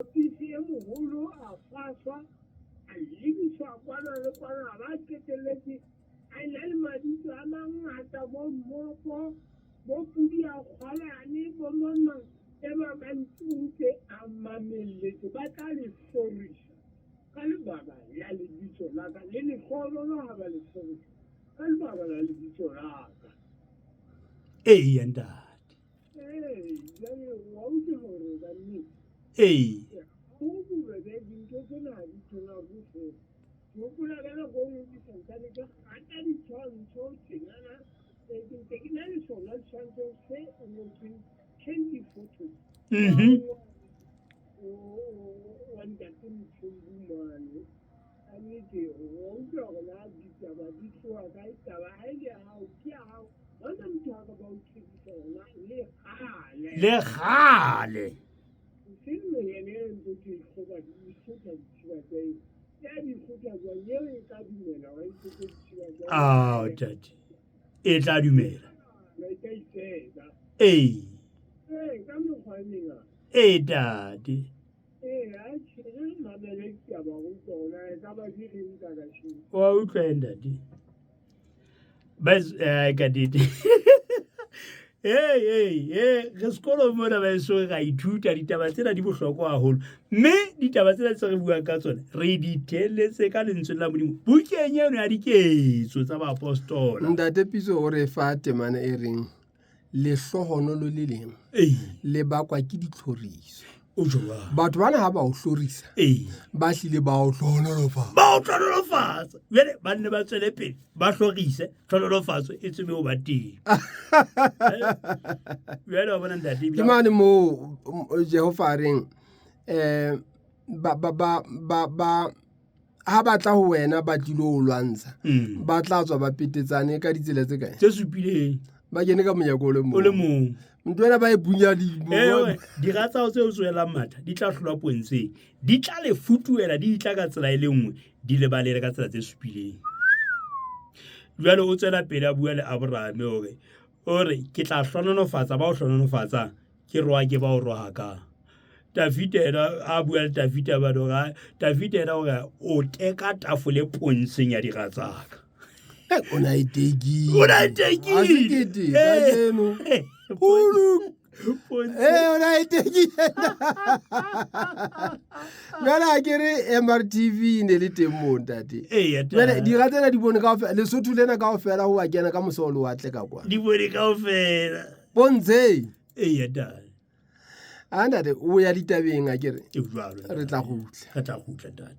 Ofisi e moholo a faswa, a lebiswa kwana le kwana, a ba qetelletse a na le mabitso a mangata, bo mmopo, bo pudi ya kgwalane, bo mamang, e ba ba ntse a mamelletse, ba tla le hlorisa ka lebaka la lebitso la ka, le lehlohonolo ha ba le hlorisa ka lebaka la lebitso la ka. Eya ntate. Ee, jwale wa utlwa hore ka nnete. Ee. Ho bobebe dintho tsena ha di thola ho fela. Ke hopola ka nako e nngwe ke santsane ke gata ditshwantsho tjenana, ke ntse ke na le sona setshwantsho se ngotsweng candy photo. Wa ntate Mthembu mane. Ka nnete wa utlwa hore na ditaba di tloha kae, taba ha e le ya hao ke ya hao. Ha hona motho a ka ba o tshedisa yona le kgale. Le kgale. Eseng meyene e ntse ke ikgoba di ikgotha dithiba tsa eng. Ya di ikgotha jwang eo e tla dumela wa ikgotha dithiba tsa eng. Ao tate. E tla dumela. E tla itseba. Ee. Ee, ka mekgwa e mengata. Ee tate. Ee, atjhe, re mamele ditaba ho tsona, e ka ba di reng tsa kasheno. Wa utlwa e ntate. Bas ka nnete. Hey, hey, hey, re sekolong mona baeso ra ithuta ditaba tsena di bohlokwa haholo. Mme ditaba tsena tse re buang ka tsona re di theletse ka lentswe la Modimo bukeng eno ya diketso tsa baapostola. Ntate Pitso o re fa temana e reng lehlohonolo le leng le bakwa ke ditlhoriso. O jwang? Batho bana ha ba o hlorisa, ba hlile ba o hlohonolofatsa. Ba o hlohonolofatsa. Jwale ba nne ba tswele pele ba hlorise tlhonolofatso e tsebe ho ba teng. Jwale wa bona ntate Ke mane moo Jehova a reng ba ba ba ba ba ha ba tla ho wena ba tlilo o lwantsha ba tla tswa ba petetsane ka ditsela tse kae? Tse supileng. Ba kene ka monyako o le mong. O le mong. Ntho ena ba e bunya di. Ewe, dira tsa hao tse o tsoelang matha di tla hlolwa pontsheng. Di tla le futuhela di tla ka tsela e le nngwe, di le balele ka tsela tse supileng. Jwale o tswela pele a bua le Abrahame hore o re ke tla hlohonolofatsa ba o hlohonolofatsang, ke rohake ba o rohakang. Davida yena a bua le Davida ba hore Davida yena hore o teka tafole pontsheng ya dira tsa ka. O na e tekile. O na e tekile. Ha se kete kajeno. Hulu. Eh, o na e tekile. Jwale ha ke re MRTV e ne le teng moo ntate. Eya, Jwale dira tsena di bone kaofela, Lesotho lena kaofela ho wa kena ka mose ho lewatle ka kwa. Di bone kaofela. Pontsheng. Eya, ntate. A ntate o ya ditabeng a ke re. E jwalo. Re tla kgutla. Re tla kgutla ntate.